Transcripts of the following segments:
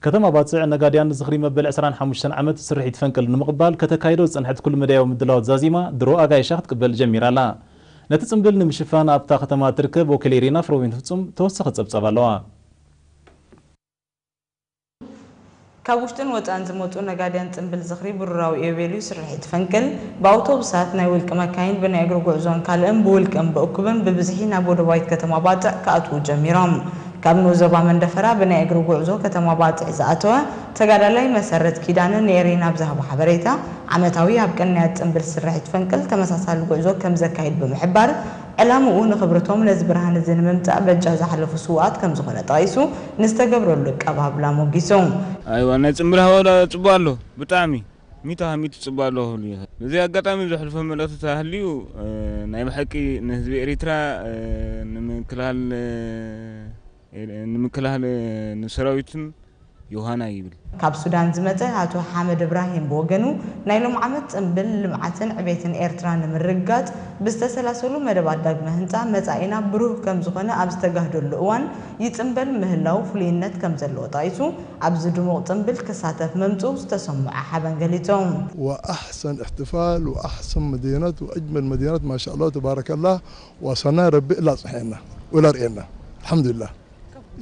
ከተማ ባጽዕ ነጋድያን ዝኽሪ መበል ዕስራን ሓሙሽተን ዓመት ስርሒት ፈንቅል ንምቕባል ከተካይዶ ዝጸንሐት ኩሉ መዳያዊ ምድላዋት ዛዚማ ድሮ ኣጋይሻ ክትቅበል ጀሚራ ኣላ። ነቲ ጽምብል ንምሽፋን ኣብታ ከተማ እትርከብ ወኪል ኤሪና ፍረዊን ፍጹም ተወሳኺ ጸብጻብ ኣለዋ። ካብ ውሽጥን ወጻእን ዝመጹ ነጋድያን ጽምብል ዝኽሪ ብሩራዊ ኢዮቤልዩ ስርሒት ፈንቅል ብኣውቶቡሳት፣ ናይ ውልቂ መካይን፣ ብናይ እግሪ ጉዕዞን ካልእን ብውልቅን ብእኩብን ብብዝሒ ናብ ወደባዊት ከተማ ባጽዕ ክኣትዉ ጀሚሮም። ካብ ንኡስ ዞባ መንደፈራ ብናይ እግሪ ጉዕዞ ከተማ ባጽዕ ዝኣተወ ተጋዳላይ መሰረት ኪዳነ ንኤሪና ኣብ ዝሃቦ ሓበሬታ፣ ዓመታዊ ኣብ ቅንያት ጽምብል ስርሒት ፈንቅል ተመሳሳሊ ጉዕዞ ከም ዘካይድ ብምሕባር፣ ዕላምኡ ንኽብርቶም ነዚ ብርሃን እዚ ንምምጻእ በጃ ዝሓለፉ ስዉኣት ከም ዝኾነ ጠቒሱ፣ ንዝተገብረሉ ኣቀባብላ ሞጊሱ። ኣይዋ፣ ናይ ጽምብል ሃዋህው ጽቡቕ ኣሎ፣ ብጣዕሚ ሚእቲ ካብ ሚእቲ ጽቡቕ ኣሎ ክብል ይኽእል። በዚ ኣጋጣሚ ዘሕልፎ መልእኽቲ ተሃልዩ፣ እ፣ ናይ ብሓቂ ንህዝቢ ኤሪትራ፣ እ፣ ንምክልኻል፣ እ፣ ንምክልኻል፣ እ፣ ንሰራዊትን ዮሃና ይብል። ካብ ሱዳን ዝመጸ ኣቶ ሓመድ እብራሂም ብወገኑ፣ ናይ ሎም ዓመት ጽምብል ልምዓትን ዕቤትን ኤርትራ ንምርግጋጽ ብዝተሰላሰሉ መደባት ዳግመ ህንጻ መጻኢና ብሩህ ከም ዝኾነ ኣብ ዝተጋህደሉ እዋን ይጽምበል ምህላው ፍሉይነት ከም ዘለዎ ጠቒሱ፣ ኣብዚ ድሙቕ ጽምብል ክሳተፍ ምምጽኡ ዝተሰምዖ ሓበን ገሊጹ። وأحسن احتفال وأحسن مدينة وأجمل مدينة ما شاء الله تبارك الله. وصلنا ربي إلا صحينا ولا رئينا. الحمد لله.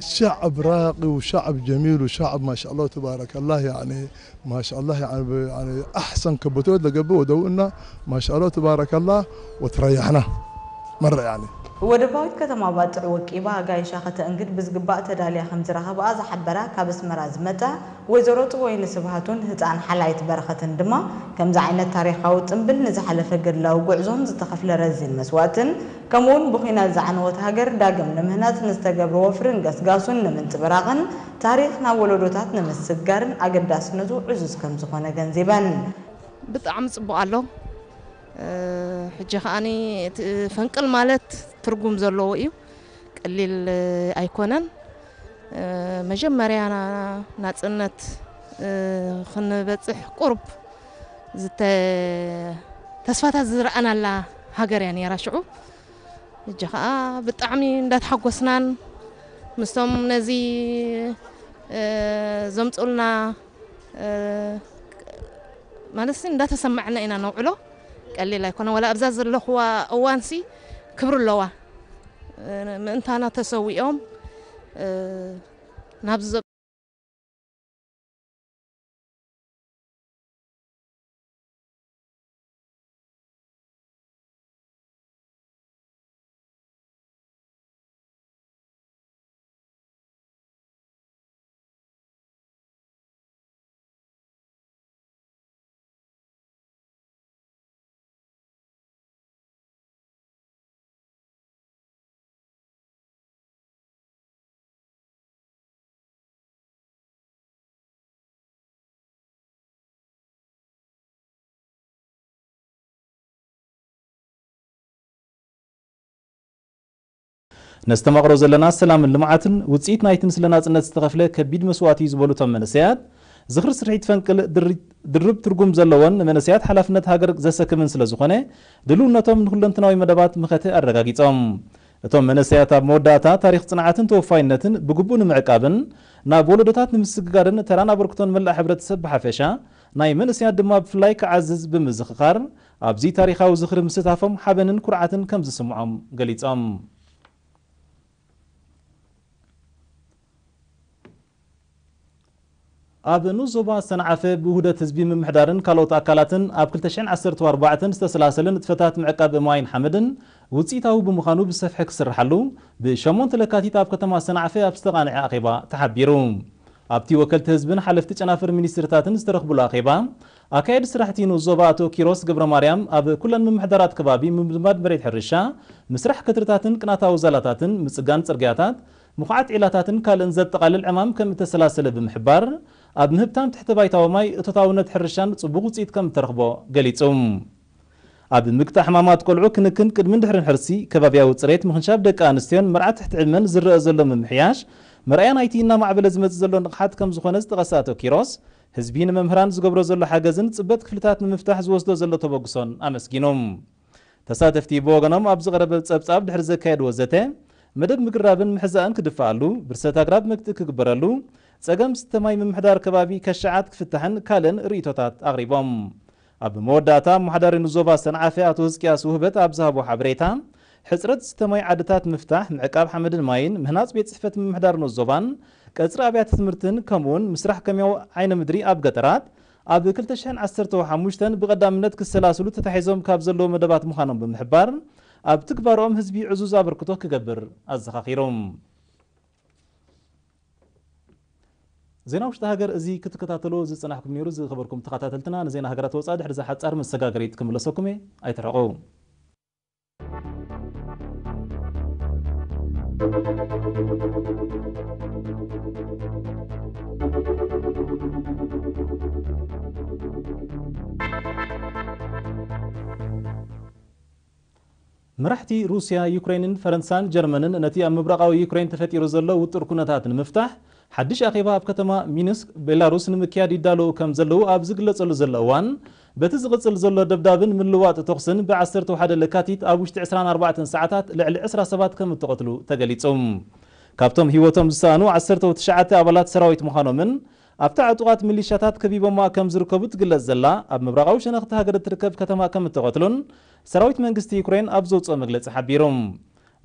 شعب راقي وشعب جميل وشعب ما شاء الله تبارك الله، يعني ما شاء الله، يعني ب-، يعني أحسن كبتوت لقبه ودونا ما شاء الله تبارك الله وتريحنا مرة يعني. ወደባዊት ከተማ ባጽዕ ወቂባ ኣጋይሻ ከተእንግድ ብዝግባእ ተዳልያ ከም ዝረኸብኣ ዝሓበራ ካብ ኣስመራ ዝመጸ ወይዘሮ ጽወይኒ ስብሃቱን ህጻን ሓላይት በረኸትን ድማ ከምዚ ዓይነት ታሪኻዊ ጽምብል ንዝሓለፈ ገድላዊ ጉዕዞን ዝተኸፍለ ረዚን መስዋእትን ከምኡውን ብኹናት ዝዓነወት ሃገር ዳግም ንምህናጽ ንዝተገብረ ወፍርን ገስጋሱን ንምንጽብራቕን ታሪኽ ናብ ወለዶታት ንምስግጋርን ኣገዳስነቱ ዕዙዝ ከም ዝኾነ ገንዚበን። ብጣዕሚ ጽቡቕ ኣሎ። እ፣ ሕጂ ከኣኒ እቲ ፈንቅል ማለት ትርጉም ዘለዎ እዩ። ቀሊል ኣይኮነን። እ፣ መጀመርያ ና-፣ ናጽነት፣ እ፣ ክንበጽሕ ቁሩብ ዝተ-፣ ተስፋታት ዝረኣናላ ሃገር እያ ነይራ ሽዑ። ሕጂ ኸኣ ብጣዕሚ እንዳተሓጎስናን ምስቶም ነዚ፣ እ፣ ዘምጹልና፣ እ፣ ማለትሲ እንዳተሰማዕና ኢና ነውዕሎ። ቀሊል ኣይኮነ። ወላ ኣብዛ ዘለኹዋ እዋንሲ ክብሪ ኣለዋ። እ፣ ምእንታና ተሰዊኦም፣ እ፣ ናብዚ ዘ- ነስተማቕሮ ዘለና ሰላምን ልምዓትን ውጽኢት ናይቲ ንስለ ናጽነት ዝተኸፍለ ከቢድ መስዋእቲ እዩ ዝበሉ እቶም መንእሰያት፣ ዝኽሪ ስርሒት ፈንቅል ድሪ-፣ ድርብ ትርጉም ዘለዎን ንመንእሰያት ሓላፍነት ሃገር ዘሰክምን ስለ ዝኾነ፣ ድልውነቶም ንኹለንትናዊ መደባት ምኸተ ኣረጋጊጾም። እቶም መንእሰያት ኣብ መወዳእታ ታሪኽ ጽንዓትን ተወፋይነትን ብግቡእ ንምዕቃብን ናብ ወለዶታት ንምስግጋርን ተራን ኣበርክቶን መላእ ሕብረተሰብ ብሓፈሻ፣ ናይ መንእሰያት ድማ ብፍላይ ክዓዝዝ ብምዝኽኻር፣ ኣብዚ ታሪኻዊ ዝኽሪ ምስታፎም ሓበንን ኩርዓትን ከም ዝስምዖም ገሊጾም። ኣብ ንኡስ ዞባ ሰንዓፈ ብውህደት ህዝቢ ምምሕዳርን ካልኦት ኣካላትን ኣብ ክልተ ሽሕን ዓሰርተ ኣርባዕተን ዝተሰላሰለ ንጥፈታት ምዕቃብ ማይን ሓመድን ውፅኢታዊ ብምዃኑ ብሰፍሒ ክስርሓሉ ብሸሞንተ ለካቲት ኣብ ከተማ ሰንዓፈ ኣብ ዝተቓንዐ ኣኼባ ተሓቢሩ። ኣብቲ ወከልቲ ህዝብን ሓለፍቲ ጨናፍር ሚኒስትርታትን ዝተረኽብሉ ኣኼባ፣ ኣካየዲ ስራሕቲ ንኡስ ዞባ ኣቶ ኪሮስ ገብረ ማርያም ኣብ ኩለን ምምሕዳራት ከባቢ ምምዝማድ መሬት ሕርሻ፣ ምስራሕ ከትርታትን ቅናታዊ ዛላታትን፣ ምጽጋን ጽርግያታት፣ ምኹዓት ዒላታትን ካልእን ዘጠቓልል ዕማም ከም እተሰላሰለ ብምሕባር፣ ኣብ ምህብታም ትሕተ ባይታዊ ማይ እቶታውነት ሕርሻን ጽቡቕ ውጽኢት ከም እተረኽቦ ገሊጹ። ኣብ ምግታእ ሕማማት ቆልዑ ክንክን ቅድምን ድሕርን ሕርሲ፣ ከባብያዊ ጽሬት፣ ምኽንሻብ ደቂ ኣንስትዮን መርዓ ትሕቲ ዕድመን ዝረኣ ዘሎ ምምሕያሽ፣ መርኣያ ናይቲ እናማዕበለ ዝመጽእ ዘሎ ንቕሓት ከም ዝኾነ ዝጠቐሰ ኣቶ ኪሮስ፣ ህዝቢ ንመምህራን ዝገብሮ ዘሎ ሓገዝን ጽበት ክፍልታት ንምፍታሕ ዝወስዶ ዘሎ ተበግሶን ኣመስጊኑ። ተሳተፍቲ ብወገኖም ኣብ ዝቐረበ ጸብጻብ ድሕሪ ዘካየድዎ ዘተ፣ መደብ ምግራብን ምሕዛእን ክድፈኣሉ፣ ብርሰት ኣግራብ መግትኢ ክግበረሉ፣ ጸገም ዝስተማይ ምምሕዳር ከባቢ ከሻዓት ክፍታሕን ካልእን ርእይቶታት ኣቕሪቦም። ኣብ መወዳእታ ኣመሓዳሪ ንዞባ ሰንዓፈ ኣቶ ህዝቅያስ ውህበት ኣብ ዝሃቦ ሓበሬታ፣ ሕጽረት ዝስተማይ ዓድታት ምፍታሕ፣ ምዕቃብ ሓመድን ማይን፣ ምህናጽ ቤት ጽሕፈት ምምሕዳር ንዞባን ቀጽሪ ኣብያተ ትምህርትን ከምኡውን ምስራሕ ከሚያዊ ዓይነ ምድሪ ኣብ ገጠራት ኣብ ክልተ ሽሕን ዓሰርተ ሓሙሽተን ብቐዳምነት ክሰላስሉ ተታሒዞም ካብ ዘለዉ መደባት ምዃኖም ብምሕባር፣ ኣብ ትግባርኦም ህዝቢ ዕዙዝ ኣበርክቶ ክገብር ኣዘኻኺሮም። ዜና ውሽጢ ሃገር እዚ ክትከታተሉ ዝጸናሕኩም ነይሩ። ዝኸበርኩም ተኸታተልትና፣ ንዜና ሃገራት ወጻኢ ድሕሪ እዛ ሓጻር መሰጋገሪት ክምለሰኩም እየ። ኣይትርሕቁ። መራሕቲ ሩስያ፣ ዩክሬንን ፈረንሳን ጀርመንን ነቲ ኣብ ምብራቓዊ ዩክሬን ተፈጢሩ ዘሎ ውጥር ኩነታት ንምፍታሕ ሓድሽ ኣኼባ ኣብ ከተማ ሚንስክ፣ ቤላሩስ ንምክያድ ይዳለዉ ከም ዘለዉ ኣብ ዝግለጸሉ ዘሎ እዋን፣ በቲ ዝቕጽል ዘሎ ደብዳብን ምልዋጥ ተኹስን ብ ዓሰርተ ሓደ ለካቲት ኣብ ውሽጢ ዕስራን ኣርባዕተን ሰዓታት ልዕሊ ዕስራ ሰባት ከም እተቐትሉ ተገሊጹ። ካብቶም ህይወቶም ዝሰኣኑ ዓሰርተ ትሽዓተ ኣባላት ሰራዊት ምዃኖምን ኣብታ ዕጡቓት ሚሊሻታት ከቢቦማ ከም ዝርከቡ ትግለጽ ዘላ ኣብ ምብራቓዊ ሸነኽ እታ ሃገር እትርከብ ከተማ ከም እተቐትሉን ሰራዊት መንግስቲ ዩክሬን ኣብ ዘውጽኦ መግለጺ ሓቢሩ።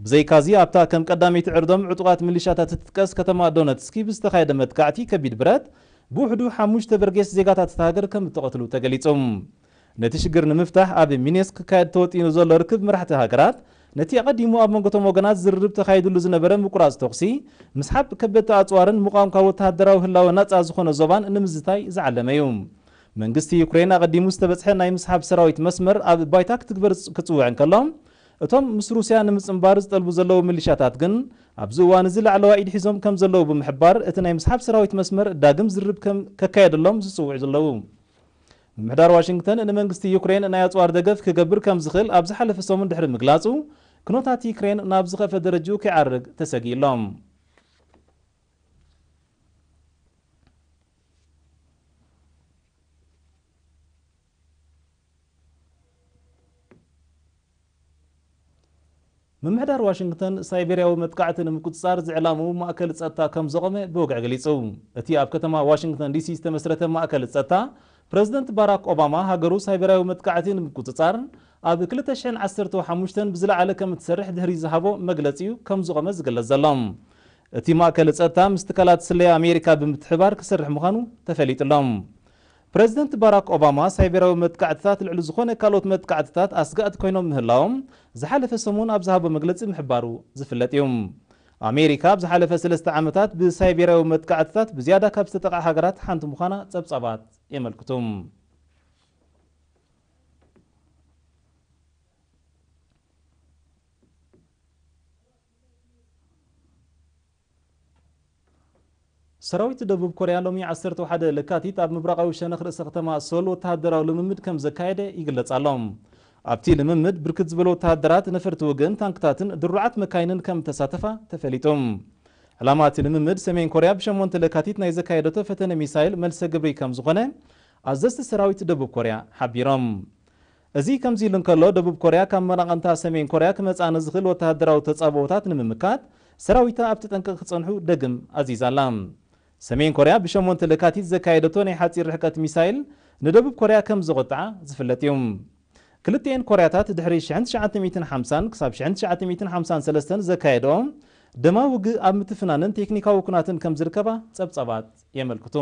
ብዘይካዚ ኣብታ ከም ቀዳመይቲ ዕርዶም ዕጡቓት ሚሊሻታት እትጥቀስ ከተማ ዶነትስኪ ብዝተኻየደ መጥቃዕቲ ከቢድ ብረት ብውሕዱ ሓሙሽተ በርጌስ ዜጋታት እታ ሃገር ከም እተቐትሉ ተገሊጹ። ነቲ ሽግር ንምፍታሕ ኣብ ሚኔስክ ክካየድ ተወጢኑ ዘሎ ርክብ መራሕቲ ሃገራት ነቲ ኣቐዲሙ ኣብ መንጎቶም ወገናት ዝርርብ ተኻይድሉ ዝነበረ ምቁራጽ ተኹሲ፣ ምስሓብ ከበድቲ ኣጽዋርን ምቋም ካብ ወተሃደራዊ ህላወ ናጻ ዝኾነ ዞባን ንምዝታይ ዝዓለመ እዩ። መንግስቲ ዩክሬን ኣቐዲሙ ዝተበጽሐ ናይ ምስሓብ ሰራዊት መስመር ኣብ ባይታ ክትግበር ክጽውዕ እንከሎ፣ እቶም ምስ ሩስያ ንምጽንባር ዝጠልቡ ዘለዉ ሚሊሻታት ግን ኣብዚ እዋን እዚ ላዕለዋይ ኢድ ሒዞም ከም ዘለዉ ብምሕባር፣ እቲ ናይ ምስሓብ ሰራዊት መስመር ዳግም ዝርርብ ከም ከካየደሎም ዝጽውዑ ዘለዉ። ምምሕዳር ዋሽንግተን ንመንግስቲ ዩክሬን ናይ ኣጽዋር ደገፍ ክገብር ከም ዝኽእል ኣብ ዝሓለፈ ሰሙን ድሕሪ ምግላጹ፣ ኩነታት ዩክሬን ናብ ዝኸፍአ ደረጃኡ ከይዓርግ ተሰጊኡ ኣሎ። ምምሕዳር ዋሽንግተን ሳይቤርያዊ መጥቃዕቲ ንምቁጽጻር ዝዕላምኡ ማእከል ጸጥታ ከም ዘቖመ ብወግዒ ገሊጹ። እቲ ኣብ ከተማ ዋሽንግተን ዲሲ ዝተመስረተ ማእከል ጸጥታ፣ ፕረዚደንት ባራክ ኦባማ ሃገሩ ሳይቤርያዊ መጥቃዕቲ ንምቁጽጻር ኣብ ክልተ ሽሕን ዓሰርተ ሓሙሽተን ብዝለዓለ ከም እትሰርሕ ድሕሪ ዝሃቦ መግለጺ እዩ ከም ዝቖመ ዝግለጽ ዘሎ። እቲ ማእከል ጸጥታ ምስ ትካላት ስለያ ኣሜሪካ ብምትሕባር ክሰርሕ ምዃኑ ተፈሊጡ ኣሎ። ፕረዚደንት ባራክ ኦባማ ሳይበራዊ መጥቃዕትታት ልዕሊ ዝኾነ ካልኦት መጥቃዕትታት ኣስጋእቲ ኮይኖም ምህላዎም ዝሓለፈ ሰሙን ኣብ ዝሃቦ መግለጺ ምሕባሩ ዝፍለጥ እዩ። ኣሜሪካ ኣብ ዝሓለፈ ሰለስተ ዓመታት ብሳይበራዊ መጥቃዕትታት ብዝያዳ ካብ ዝተጠቕዓ ሃገራት ሓንቲ ምዃና ጸብጻባት የመልክቱ። ሰራዊት ደቡብ ኮርያ ሎሚ ዓሰርተ ሓደ ለካቲት ኣብ ምብራቓዊ ሸነኽ ርእሰ ከተማ ሶል ወተሃደራዊ ልምምድ ከም ዘካየደ ይግለጽ ኣሎ። ኣብቲ ልምምድ ብርክት ዝበሉ ወተሃደራት፣ ነፈርቲ ውግእን ታንክታትን ድሩዓት መካይንን ከም ተሳተፋ ተፈሊጡ። ዕላማ እቲ ልምምድ፣ ሰሜን ኮርያ ብሸሞንተ ለካቲት ናይ ዘካየደቶ ፈተነ ሚሳይል መልሰ ግብሪ ከም ዝኾነ ኣዘዝቲ ሰራዊት ደቡብ ኮርያ ሓቢሮም። እዚ ከምዚ ኢሉ እንከሎ፣ ደቡብ ኮርያ ካብ መናቐንታ ሰሜን ኮርያ ክመጽኣ ንዝኽእል ወተሃደራዊ ተጻብኦታት ንምምካት፣ ሰራዊታ ኣብቲ ጠንቂ ክጸንሑ ደግም ኣዚዛ ኣላ። ሰሜን ኮርያ ብሸሞንተ ለካቲት ዘካየደቶ ናይ ሓጺር ርሕቀት ሚሳይል ንደቡብ ኮርያ ከም ዘቖጥዓ ዝፍለጥ እዩ። ክልቲኤን ኮርያታት ድሕሪ ሽሕን ትሽዓተ ሚእትን ሓምሳን ክሳብ ሽሕን ትሽዓተ ሚእትን ሓምሳን ሰለስተን ዘካየደኦ ደማዊ ውግእ ኣብ ምትፍናንን ቴክኒካዊ ኩናትን ከም ዝርከባ ጸብጻባት የመልክቱ።